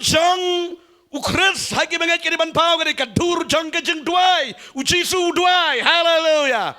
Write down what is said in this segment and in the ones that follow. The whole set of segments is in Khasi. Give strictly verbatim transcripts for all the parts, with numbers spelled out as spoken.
jong u Khrist ha ki bangeit ki dei ban paw ka dei ka dur jong ka jingduwai. U Jisu u duwai. Haleluya.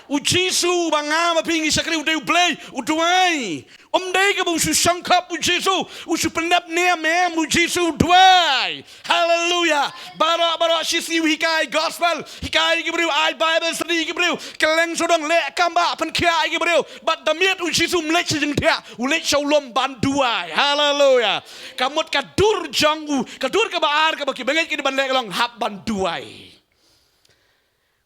U Jisu ba nga ma phi ngi shakri u dei u Blei, u duwai. Um dei kaba u shu shongkop u Jisu, u shu pyndep niam em, u Jisu u duwai. Haleluya. Baroh baroh shi sngi u hikai gospel, hikai ki briew, ai Bible study ki briew, kylleng sawdong leh kam ba pynkhiah ki briew. Bad da miet u Jisu um leit sha jingthiah, u leit sha u lum ban duwai. Haleluya. Ka mut ka dur jong u, ka dur kaba ar kaba ki bangeit ki dei ban leh ka long hap ban duwai.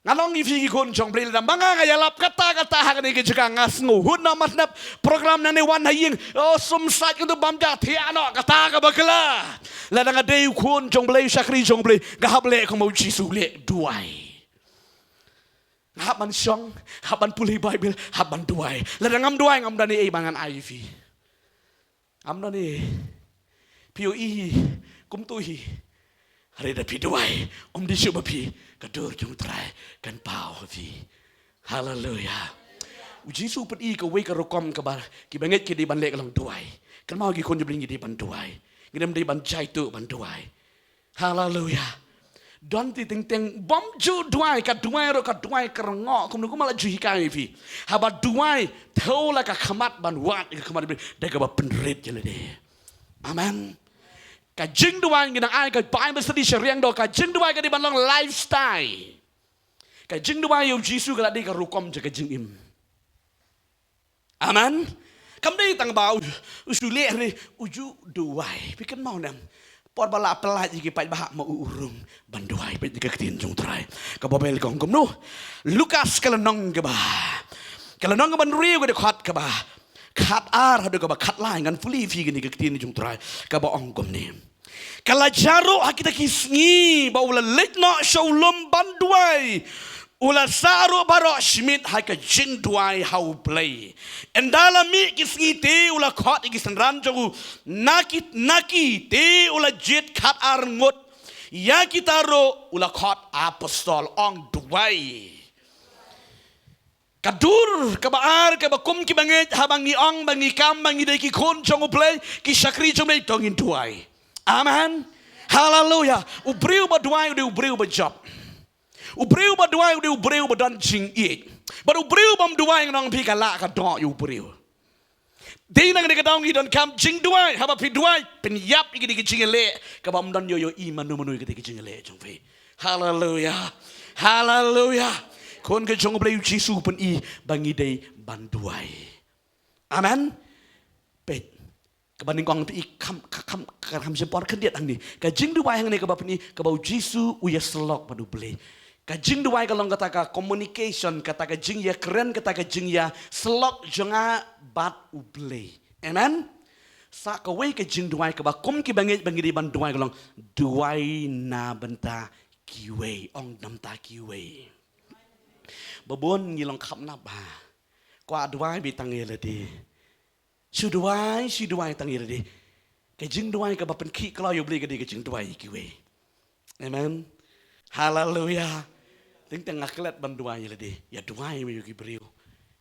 Nga ong ïa phi ki khun jong u Blei, lada ma nga nga ïalap katta katta ha kane ka jaka nga sngewhun na masnep program nangne wan ha ïing. Oh, sum sait kyntu bam ja thiah noh katta kaba kla. Lada nga dei u khun jong u Blei, u shakri jong u Blei, nga hap leh kum u Jisu u leh, duwai. Nga hap ban shong, hap ban pule Bible, hap ban duwai. Lada ngam duwai ngam don ei ba ngan ai ïa phi. Ngam don ei. Phi ïohi hi, kumto hi. Hynrei da phi duwai, um dei shuh ba phi, ka dur jong u Trai kan paw ha phi. Haleluya. U Jisu u pyni kawei ka rukom kaba ki bangeit ki dei ban leh ka long duwai. Kynmaw ki khun jong u Blei, ngi dei ban duwai. Ngi dei ban jaituh ban duwai. Haleluya. Don te teng teng bym ju duwai, ka duwai ruh ka duwai ka rngoh, kumno kumba la ju hikai ïa phi. Haba duwai, thew la ka khmat ban wad ïa ka khmat, da kaba pynrit ïa lade. Amen. Ka jingduwai ngi nang ai ka Bible study sha riang do, ka jingduwai ka dei ban long lifestyle. Ka jingduwai ïa u Jisu ka la dei ka rukom jong ka jingim. Amen. Kam dei tang ba u, u shu leh re, u ju duwai. Phi kynmaw ne em? Por ba la pyllait ïa ki paidbah ma u u rung ban duwai, peit ïa ka ktien jong u Trai. Ka Baibl ka ong kumno? Lukas ka lynnong kaba, ka lynnong kaba hynriew, ka dkhot kaba khatar haduh kaba khatlai, ngan pule ïa phi kane ka ktien jong u Trai kaba ong kumne. Ka la jia ruh ha kita ki sngi ba u la leit noh sha u lum ban duwai. U la sah ruh baroh shi miet ha ka jingduwai ha u Blei. Ynda la mih ki sngi te u la khot ïa ki synran jong u na ki, na ki, te u la jied khatar ngut. Ïa kita ruh u la khot apostol, ong duwai. Ka dur kaba ar kaba kum ki bangeit, haba ngi ong ba ngi kam ba ngi dei ki khun jong u Blei, ki shakri jong u Blei, to ngin duwai. Amen. Haleluya. U briew ba duwai u dei u briew ba jop. U briew ba duwai u dei u briew ba don jingïeit. Bad u briew bym duwai, ngan ong ïa phi, ka lah ka doh ïa u briew. Dei na kane ka daw ngi donkam jingduwai. Haba phi duwai, pynïap ïa kine ki jingïaleh kaba ym don ïoh ïohi mano mano ïa kine ki jingïaleh jong phi. Haleluya. Haleluya. Khun ka jong u Blei, u Jisu u pyni ba ngi dei ban duwai. Amen. Peit. Kaba nyngkong phi i kam, ka kam, ka kam shim por khyndiat hangne. Ka jingduwai hangne kaba pyni kaba u Jisu u ïasyllok bad u Blei. Ka jingduwai ka long kata ka communication, kata ka jingïakren, kata ka jingïasyllok jong nga bad u Blei. Amen. Sa kawei ka jingduwai kaba kum ki bangeit ba ngi dei ban duwai ka long duwai na bynta kiwei, ong na bynta kiwei. Ba bun ngi long khapnap ha. Kwah duwai beit tang ïa lade. Shu duwai, shu duwai tang ïa lade. Ka jingduwai kaba pynkhih khlaw ïa u Blei ka dei ka jingduwai ïa kiwei. Amen. Haleluya. Teng teng nga klet ban duwai ïa lade. Ïa duwai ïa ki briew.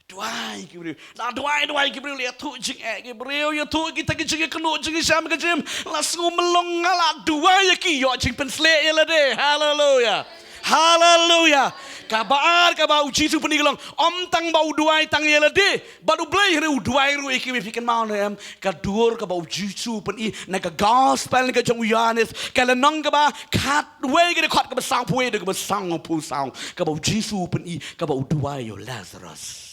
Duwai ïa ki briew. La duwai, duwai ïa ki briew, la ïathuh jingeh ki briew, ïathuh kita ki jingïakynduh jingïashem ka jingim. La sngew mlong, nga la duwai ïa ki, ïoh jingpynshlur ïa lade. Haleluya. Haleluya. Kaba ar kaba u Jisu u pyni ka long, ym tang ba u duwai tang ïa lade bad u Blei, hynrei u duwai ruh ïa kiwei. Phi kynmaw ne em ka dur kaba u Jisu u pyni na ka gospel na ka jong u Ïoannis, ka lynnong kaba khatwei, ka dkhot kaba sawphew wei haduh kaba sawphew saw, kaba u Jisu u pyni kaba u duwai ïa u Lazarus.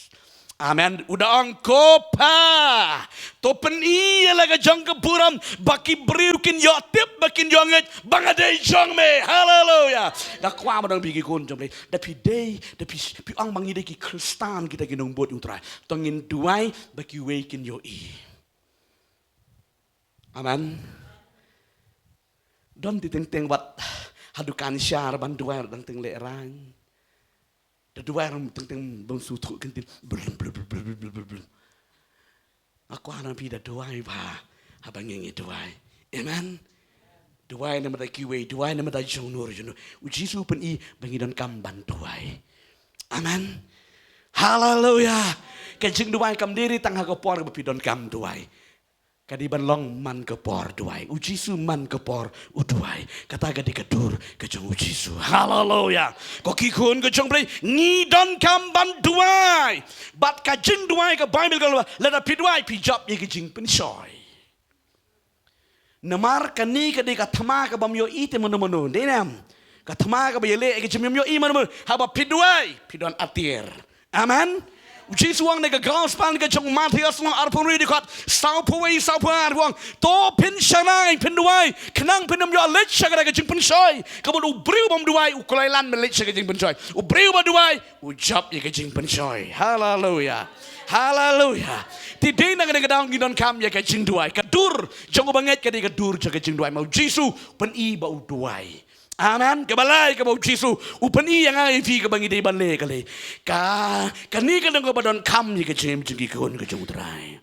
Amen. U da ong, ko Pa, to pyni ïa la ka jong ka burom ba ki briew kin ïoh tip, ba kin ïoh ngeit ba nga dei jong me. Haleluya. Nga kwah ban ong ïa phi ki khun jong u Blei, da phi dei, da phi, phi ong ba ngi dei ki Khristan, kita ki nongbud jong u Trai, to ngin duwai ba kiwei kin ïohi. Amen. Don te teng teng wat ha dukan shar ban duwai ruh dang teng lehraiñ. Da duwai ruh teng teng bym sngewthuh ktien. Blum, blum, blum. Nga kwah na phi da duwai bha haba ngi ngi duwai. Amen. Duwai na bynta kiwei, duwai na bynta jong no jong no. U Jisu u pyni ba ngi donkam ban duwai. Amen. Haleluya. Ka jingduwai kam dei re tang ha ka por ba phi donkam duwai. Ka dei ban long man ka por duwai. U Jisu man ka por u duwai. Kata ka dei ka dur ka jong u Jisu. Haleluya. Ko ki khun ka jong u Blei, ngi donkam ban duwai. Bad ka jingduwai ka Baibl ka ong ba lada phi duwai phi jop ïa ka jingpynshoi. Namar kane ka dei ka thma kaba ym ïohi te mano mano. Dei ne em? Ka thma kaba ïaleh ïa ka jingim ym ïohi mano mano. Haba phi duwai phi don atiar. Amen. U Jisu u ong ha ka gospel ka jong u Mathaios lynnong arphew hynriew dkhot sawphew wei sawphew ar u ong, to phin shakri phin duwai khnang phin ym ïoh leit sha kata ka jingpynshoi. Kaba u briew bym duwai u kloi lan ban leit sha ka jingpynshoi. U briew ba duwai u jop ïa ka jingpynshoi. Haleluya. Haleluya. Te dei na kane ka daw ngi donkam ïa ka jingduwai. Ka dur jong u bangeit ka dei ka dur jong ka jingduwai. Ma u Jisu u pyni ba u duwai. Amen. Kaba lai kaba u Jisu u pyni ïa nga ïa phi kaba ngi dei ban leh ka lei. Ka, kane ka dei kaba donkam ïa ka jingim jong ki khun ka jong u Trai.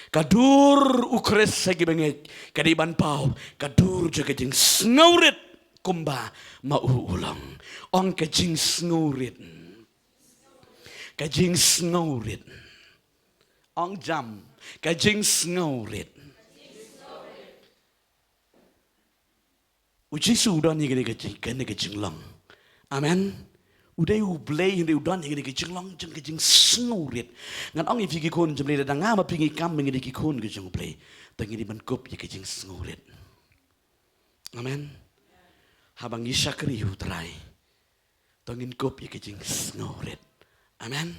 Ka dur u Khrist ha ki bangeit ka dei ban paw ka dur jong ka jingsngewrit kumba ma u u long. Ong ka jingsngewrit. Ka jingsngewrit. Ong jam. Ka jingsngewrit. U Jisu u don ïa kane ka jing, kane ka jinglong. Amen. U dei u Blei hynrei u don ïa kane ka jinglong jong ka jingsngewrit. Ngan ong ïa phi ki khun jong u Blei, lada nga ma phi ngi kam ba ngi dei ki khun ka jong u Blei, to ngin dei ban kup ïa ka jingsngewrit. Amen. Haba ngi shakri ïa u Trai, to ngin kup ïa ka jingsngewrit. Amen.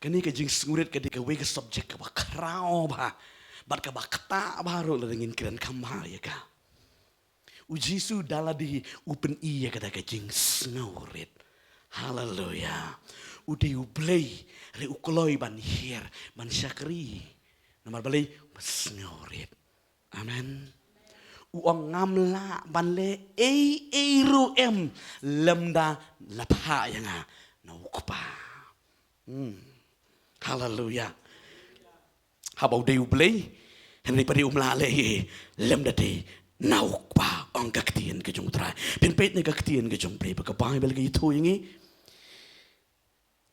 Kane ka jingsngewrit ka dei kawei ka subject kaba khraw bha bad kaba ktah bha ruh lada ngin kren kham bha ïa ka. U Jisu da lade u pyni ïa kata ka jingsngewrit. Haleluya. U dei u Blei hynrei u kloi ban hiar, ban shakri. Namar balei? Ba sngewrit. Amen. U ong ngam lah ban leh ei ei ruh em lymda la phah ïa nga na u Kpa. Hmm. Haleluya. Haba u dei u Blei hynrei pat um lah leh ei ei lymda dei na u Kpa, ong ka ktien ka jong u Trai. Phin peit na ka ktien ka jong u Blei ba ka Baibl ka ïathuh ïa ngi.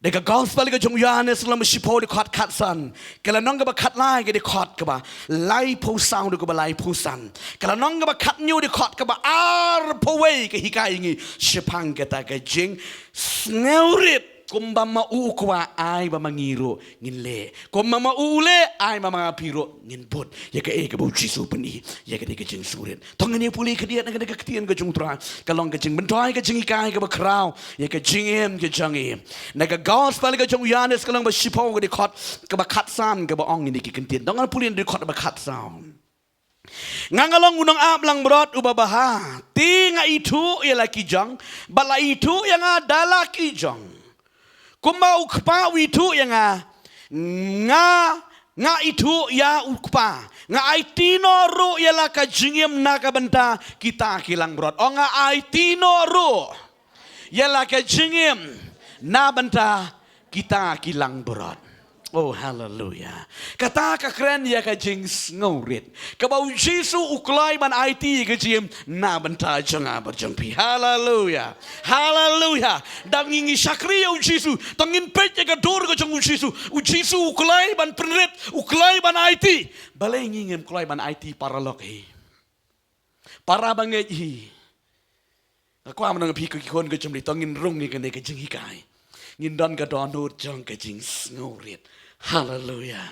Da ka gospel ka jong u Ïoannis lynnong ba shiphew dkhot khatsan. Ka lynnong kaba khatlai ka dkhot kaba laiphew saw da kaba laiphew san. Ka lynnong kaba khathynñiew dkhot kaba arphew wei ka hikai ïa ngi shaphang kata ka jingsngewrit. Kumba ma u u kwah ai ba ma ngi ruh ngin leh. Kumba ma u u leh ai ba ma nga phi ruh ngin bud ïa kaei kaba u Jisu u pyni. Ïa kane ka jingsngewrit. To ngin ïa pule khyndiat na kane ka ktien ka jong u Trai. Ka long ka jingmyntoi ka jinghikai kaba khraw ïa ka jingim ka jong ngi. Na ka gospel ka jong u Ïoannis ka lynnong ba shiphew ka dkhot kaba khatsan kaba ong ïa kine ki kyntien. To ngan pule na dkhot ba khatsaw. Nga nga long u nongap langbrot uba bha. Te nga ithuh ïa la ki jong bad la ithuh ïa nga da la ki jong. Kumba u Kpa u ithuh ïa nga, nga, nga ithuh ïa u Kpa. Nga aiti noh ruh ïa la ka jingim na ka bynta kita ki langbrot. Ong nga aiti noh ruh ïa la ka jingim na bynta kita ki langbrot. Oh, haleluya. Kata ka kren ïa ka jingsngewrit. Kaba u Jisu u kloi ban aiti ïa ka jingim na bynta jong nga bad jong phi. Haleluya. Haleluya. Da ngi ngi shakri ïa u Jisu, to ngin peit ïa ka dur ka jong u Jisu. U Jisu u kloi ban pynrit, u kloi ban aiti. Balei ngi ngim kloi ban aiti paralok hi? Para bangeit hi. Nga kwah ban ong ïa phi ko ki khun ka jong u Blei, to ngin rung ïa kane ka jinghikai. Ngin don ka dohnud jong ka jingsngewrit. Haleluya.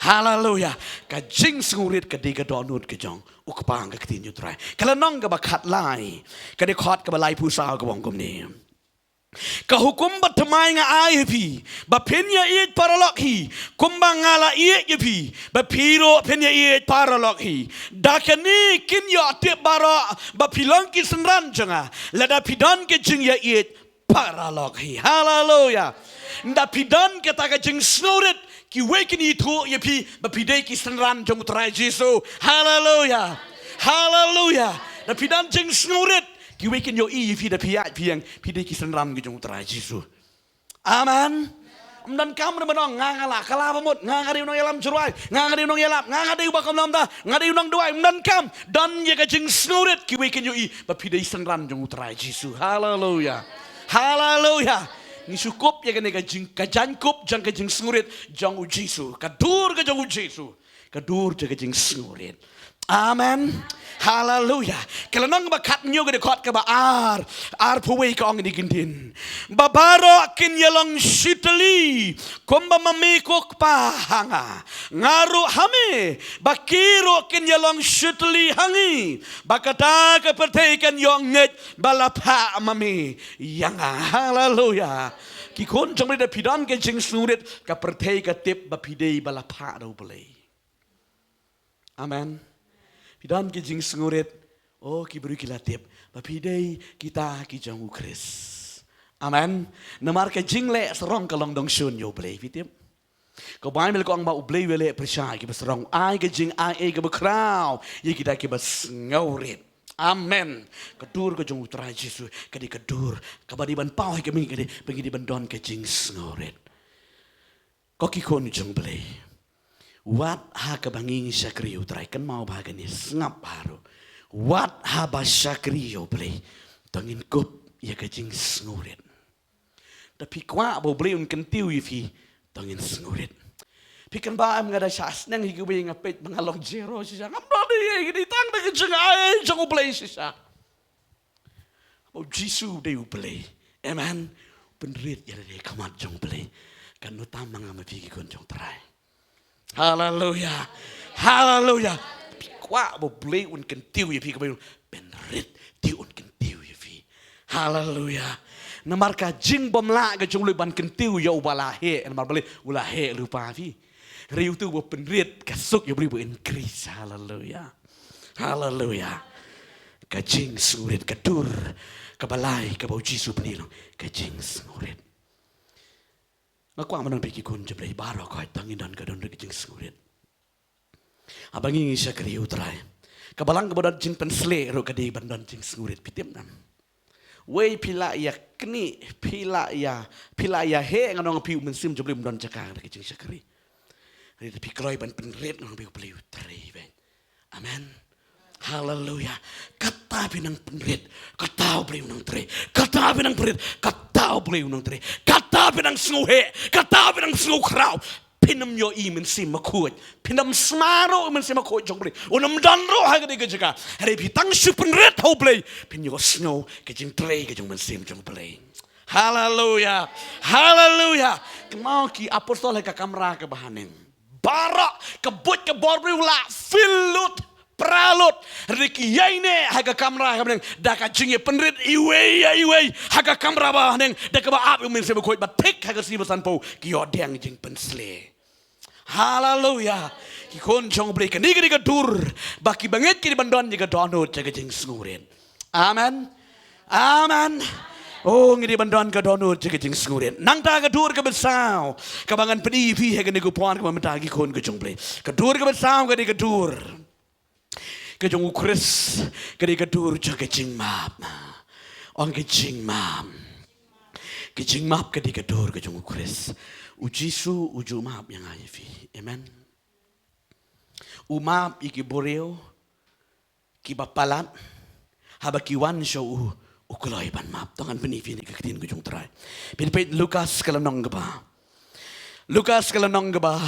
Haleluya. Ka jingsngewrit ka dei ka dohnud ka jong u Kpa, ka ktien u Trai. Ka lynnong kaba khatlai ka dkhot kaba laiphew saw kaba ong kumne. Ka hukum ba thymmai nga ai ha phi, ba phin ïaieit paralok hi, kumba nga la ïeit ïa phi, ba phi ruh phin ïaieit paralok hi. Da kane kin ïoh tip baroh ba phi long ki synran jong nga, lada phi don ka jingïaieit paralok hi. Haleluya. Da phi don kata ka jingsngewrit, kiwei kin ithuh ïa phi ba phi dei ki synran jong u Trai Jisu. Haleluya. Haleluya. Da phi don jingsngewrit, kiwei kin ïohi ïa phi da phi ïaid phi ïeng, phi dei ki synran ki jong u Trai Jisu. Amen. Ym donkam re ban ong nga nga la kylla ba mut, nga nga dei u nongïalam jyrwai, nga nga dei u nongïalap, nga nga dei uba kam lam da, nga dei u nongduwai. Ym donkam. Don ïa ka jingsngewrit, kiwei kin ïohi ba phi dei synran jong u Trai Jisu. Haleluya. Haleluya. Ngi shu kup ïa kane ka jing, ka jaiñkup jong ka jingsngewrit jong u Jisu, ka dur ka jong u Jisu. Ka dur jong ka jingsngewrit. Amen. Haleluya. Ka lynnong ba khathynñiew ka dkhot kaba ar, arphew wei ka ong ïa kine ki ktien. Ba baroh kin ïalong shitylli kumba ma me ko Kpa ha nga, nga ruh ha me, ba ki ruh kin ïalong shitylli ha ngi, ba kata ka pyrthei kan ïoh ngeit ba la phah ma me ïa nga. Haleluya. Ki khun jong U Blei, lada phi don ka jingsngewrit, ka pyrthei ka tip ba phi dei ba la phah da U Blei. Amen. Phi don ka jingsngewrit, oh, ki briew ki la tip ba phi dei kita ki jong U Khrist. Amen. Namar ka jingleh sarong ka long dongshun ïa U Blei, phi tip. Ka Baibl ka ong ba U Blei u ïaleh pyrshah ïa kiba sarong, ai ka jingai ei kaba khraw ïa kita kiba sngewrit. Amen. Ka dur ka jong U Trai Jisu ka dei ka dur kaba dei ban paw ïa ka, ka dei ba ngi dei ban don ka jingsngewrit. Ko ki khun jong U Blei, wat ha kaba ngi ngi shakri ïa U Trai, kynmaw bha kane, sngap bha ruh. Wat haba shakri ïa U Blei, to ngin kup ïa ka jingsngewrit. Lada phi kwah ba U Blei un kyntiew ïa phi, to ngin sngewrit. Phi kynmaw, em, nga da shah sneng hi kawei, nga peit ba nga long zero shisha, ngam don ei ei, ka dei tang da ka jingai jong U Blei shisha. Ba U Jisu u dei U Blei. Amen. Pynrit ïa lade ha khmat jong U Blei. Kan ym tam ma nga ma phi ki khun jong U Trai. Haleluya. Haleluya. Phi kwah ba U Blei un kyntiew ïa phi, kaba pynrit te un kyntiew ïa phi. Haleluya. Namar ka jingbymlah ka jong U Blei ban kyntiew ïa uba la heh, namar balei, u la heh lypa phi. Hynrei uto uba pynrit, ka suk ïa U Blei ba increase. Haleluya. Haleluya. Ka jingsngewrit, ka dur kaba lai kaba U Jisu u pyni long ka jingsngewrit. Nga kwah ban ong ïa phi ki khun jong U Blei baroh, ko, to ngin don ka dohnud ka jingsngewrit. Haba ngi ngi shakri ïa U Trai, ka balang kaba don jingpynshlur ruh ka dei ban don jingsngewrit, phi tip, nam? Wei phi lah ïa knieh, phi lah ïa, phi lah ïa heh, ngan ong ïa phi, U Mynsiem jong U Blei um don jaka ha ka jingshakri. Hynrei lada phi kloi ban pynrit, ngan ong ïa phi, U Blei u trei beit. Amen. Haleluya. Kata phi nang pynrit, kata U Blei u nang trei. Kata phi nang pynrit, kata U Blei u nang trei. Kata phi nang sngewheh, kata phi nang sngewkhraw, phin ym ïohi Mynsiem Bakhuid, phin ym sma ruh Mynsiem Bakhuid jong U Blei, un ym don ruh ha kane ka jaka. Hynrei phi tang shu pynrit ha U Blei, phin ïohsngew ka jingtrei ka jong U Mynsiem jong U Blei. Haleluya. Haleluya. Kynmaw, ki apostol ha ka kamra kaba haneng, baroh ka buit ka bor briew la fill lut, pra lut. Hynrei ki ïaineh ha ka kamra kaba haneng da ka jingïapynrit iwei ïa iwei ha ka kamra ba haneng, da kaba ap ïa U Mynsiem Bakhuid, bad thik ha ka sngi ba sanphew ki ïoh diang jingpynshlur. Haleluya. Ki khun jong U Blei, kane ka dei ka dur ba kiba ngeit ki dei ban don ïa ka dohnud jong ka jingsngewrit. Amen. Amen. Oh, ngi dei ban don ka dohnud jong ka jingsngewrit. Nangta ka dur kaba saw kaba ngan pyni ïa phi ha kane ka por kaba mynta, ki khun ka jong U Blei, ka dur kaba saw ka dei ka dur ka jong U Khrist, ka dei ka dur jong ka jingmap. Ong, ka jingmap. Ka jingmap ka dei ka dur ka jong U Khrist. U Jisu u ju map ïa nga ïa phi. Amen. U map ïa ki briew kiba palat, haba ki wan sha u, u kloi ban map. To ngan pyni ïa phi na ka ktien ka jong U Trai. Phin peit Lukas ka lynnong kaba Lukas ka lynnong kaba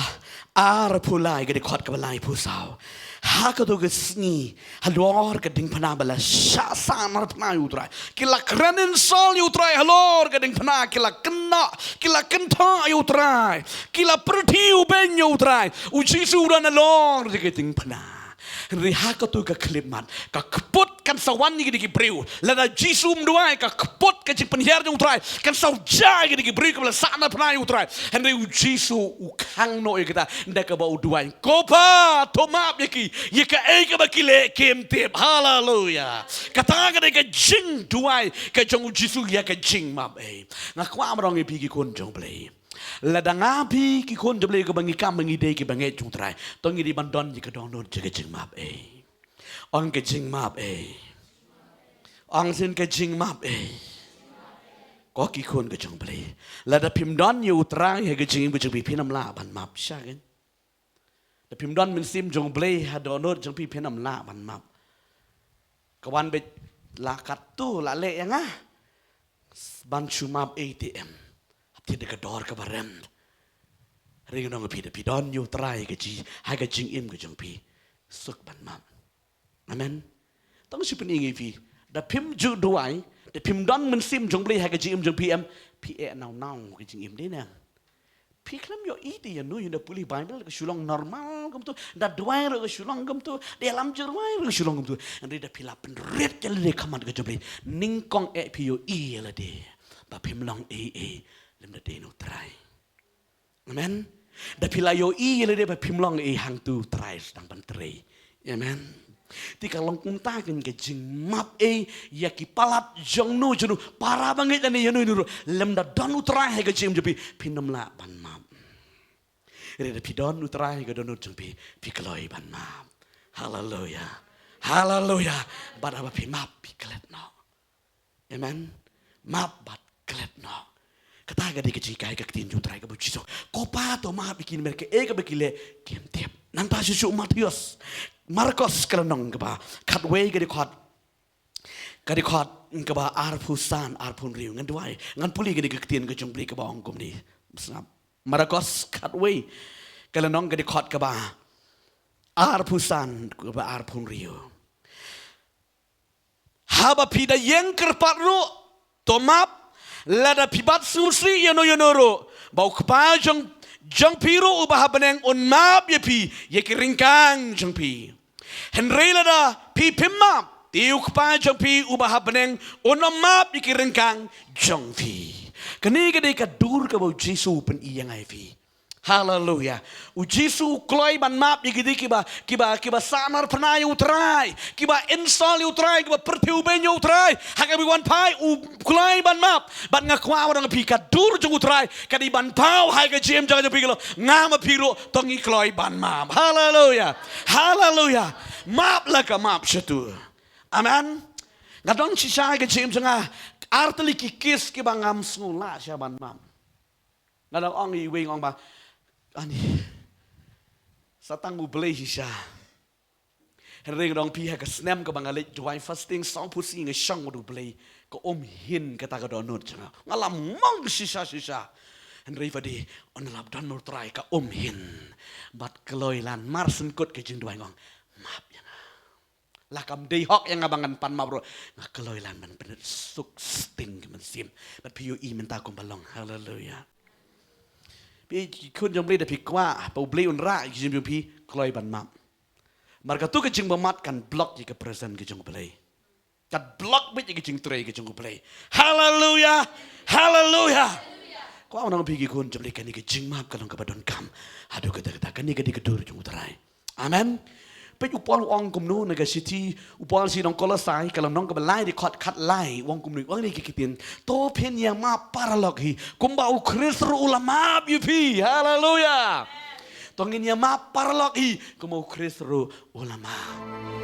arphew lai, ka dkhot kaba laiphew saw. Ha kato ka sngi, halor ka diengphna ba la shah sahnarphna ïa U Trai, ki la kren insult ïa U Trai halor ka diengphna, ki la kynnoh, ki la kynthoh ïa U Trai, ki la pyrthiewbeiñ ïa U Trai. U Jisu u don halor jong ka diengphna. Hynrei ha kato ka khyllipmat, ka kput kan sa wan ïa kine ki briew. Lada Jisu um duwai, ka kput, ka jingpynhiar jong U Trai kan sa jia ïa kine ki briew kiba la sahnarphna ïa U Trai. Hynrei U Jisu u khang noh ïa kata da kaba u duwai, Ko Pa, to map ïa ki, ïa kaei kaba ki leh kim tip. Haleluya. Kata ka dei ka jingduwai ka jong U Jisu ïa ka jingmap, eh. Nga kwah ban ong ïa phi ki khun jong U Blei, lada nga phi ki khun jong U Blei, kaba ngi kam ba ngi dei kiba ngeit jong U Trai, to ngi dei ban don ïa ka dohnud jong ka jingmap, eh. Ong, ka jingmap, eh. Ong sien, ka jingmap, eh. Ko ki khun ka jong U Blei, lada phim don ïa U Trai ha ka jingim ka jong phi, phin ym lah ban map, shisha kein. Lada phim don Mynsiem jong U Blei ha dohnud jong phi, phin ym lah ban map. Ka wan beit la katto la leh ïa nga ban shu map, eh, te em. Hap thied da ka dor kaba rem. Ring nong phi da phi don ïa u Trai ka ji ha ka jingim ka jong phi, suk ban map. Amen. Tang shu pyni ngi phi, da phim ju duwai, da phim don mynsiem jong Blei ha ka jingim jong phi em, phi eh naw naw ka jingim de nang. Phi khlem ïohi te ïa nu ïa da pule Bible ka shu long normal kumtu, da duwai ruh ka shu long kumtu, da lam jingduwai ruh ka shu long kumtu. Hynrei da phi la pynrit ïa lade khmat ka jong Blei, nyngkong eh phi ïohi ïa lade ba phim long ei ei lymda dei na u Trai. Amen. Da phi la ïohi ïa lade ba phim long ei hangtu u Trai sdang ban trei. Amen. Te ka long kumta kein ka jingmap ei ïa ki palat jong nu jong nu, para bangeit lane ïa nu ïa nu ruh, lymda don u Trai ha ka jingim jong phi, phin ym lah ban map. Hynrei da phi don u Trai ha ka dohnud jong phi, phi kloi ban map. Haleluya. Haleluya. Bad haba phi map phi klet noh. Amen. Map bad klet noh. Kata ka dei ka jinghikai ka ktien jong u Trai kaba u Jisu. Ko Pa, to map ïa ki namar kaei kaba ki leh kim tip. Nangta shuh shuh Mathaios, Markos ka lynnong kaba khatwei ka dkhot, ka dkhot kaba arphew san, arphew hynriew. Ngan duwai, ngan pule ka dei ka ktien ka jong u Blei kaba ong kumne. Sngap. Markos khatwei ka lynnong ka dkhot kaba arphew san, kaba arphew hynriew. Haba phi da ïeng kyrpad ruh, to map, lada phi bat sngewsih ïano ïano ruh, ba u Kpa jong, jong phi ruh uba ha bneng un map ïa phi ïa ki ryngkang jong phi. Hynrei lada phi phim map, te u Kpa jong phi uba ha bneng un ym map ïa ki ryngkang jong phi. Kane ka dei ka dur kaba u Jisu u pyni ïa ngi ïa phi. Haleluya. U Jisu u kloi ban map ïa kito kiba, kiba, kiba sahnarphna ïa u Trai, kiba insult ïa u Trai, kiba pyrthei u beiñ ïa u Trai. Ha kaba wan phai u kloi ban map. Bad nga kwah ban ong ïa phi ka dur jong u Trai ka dei ban paw ha ka jingim jong phi ka long, nga ma phi ruh to ngi kloi ban map. Haleluya. Haleluya. Map la ka map shatu. Amen. Nga don shisha ha ka jingim jong nga, artylli ki case kiba ngam sngew lah shisha ban map. Nga dang ong ïa iwei, nga ong ba, ani, sa tang U Blei shisha. Hynrei nga dang ong phi, ha ka snem kaba nga leit duwai fasting sawphew sngi nga shong bad U Blei, ka um hin kata ka dohnud jong nga. Nga la mong shisha shisha. Hynrei phi dei, un lap don ma u Trai ka um hin. Bad kloi lan mar shen kut ka jingduwai nga ong, map ïa nga. La kam dei hok ïa nga ba ngan pan map ruh, nga kloi lan ban pynrit suk sting ka mynsiem. Bad phi ïohi mynta kumba long. Haleluya. Phi ki khun jong U Blei, da phi kwah ba U Blei un rah ïa ka jingim jong phi, kloi ban map. Namar katu ka jingbymap kan block ïa ka presence ka jong U Blei. Kan block beit ïa ka jingtrei ka jong U Blei. Haleluya. Haleluya. Kwah ban ong ïa phi ki khun jong U Blei, kane ka jingmap ka long kaba donkam. Haduh katta katta, kane ka dei ka dur jong U Trai. Amen. Peit u Paul u ong kumno na ka shithi, u Paul shithi na Kolosai, ka lynnong kaba lai, dkhot khatlai, u ong kumno, u ong kine ki ktien. To phin ïa map paralok hi, kumba u Khrist ruh u la map ïa phi. Haleluya. To ngin ïa map paralok hi, kumba u Khrist ruh u la map.